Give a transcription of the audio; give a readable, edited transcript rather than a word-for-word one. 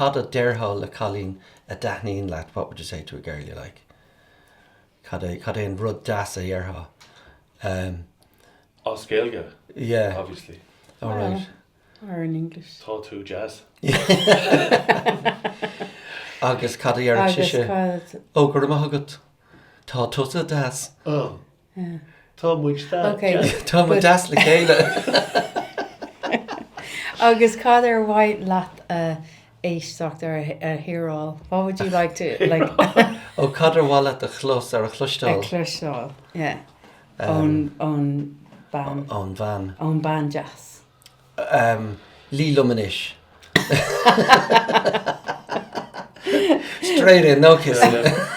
Cad a déarfá le cailín a dtaitníonn leat, what would you say to a girl you like? Cad é, cad é an rud deas a dhéarfá? Um, As Gaeilge, yeah. obviously. All right. Or in English. Tá tú deas. Agus cad a dhéarfadh Agus sise? cad... Ó, go raibh maith agat. Tá tusa deas. Oh. Tá muid Okay. Tá muid deas le chéile. Agus cad ar mhaith leat a éisteacht ar a hearáil? What would you like to like Ó cad ar mhaith leat a chlos ar a a chloisteáil chloisteáil? Yeah. Ón ón bean ón bhean? ón bean deas. Um, Luigh liom anois. Straight in, no kissing.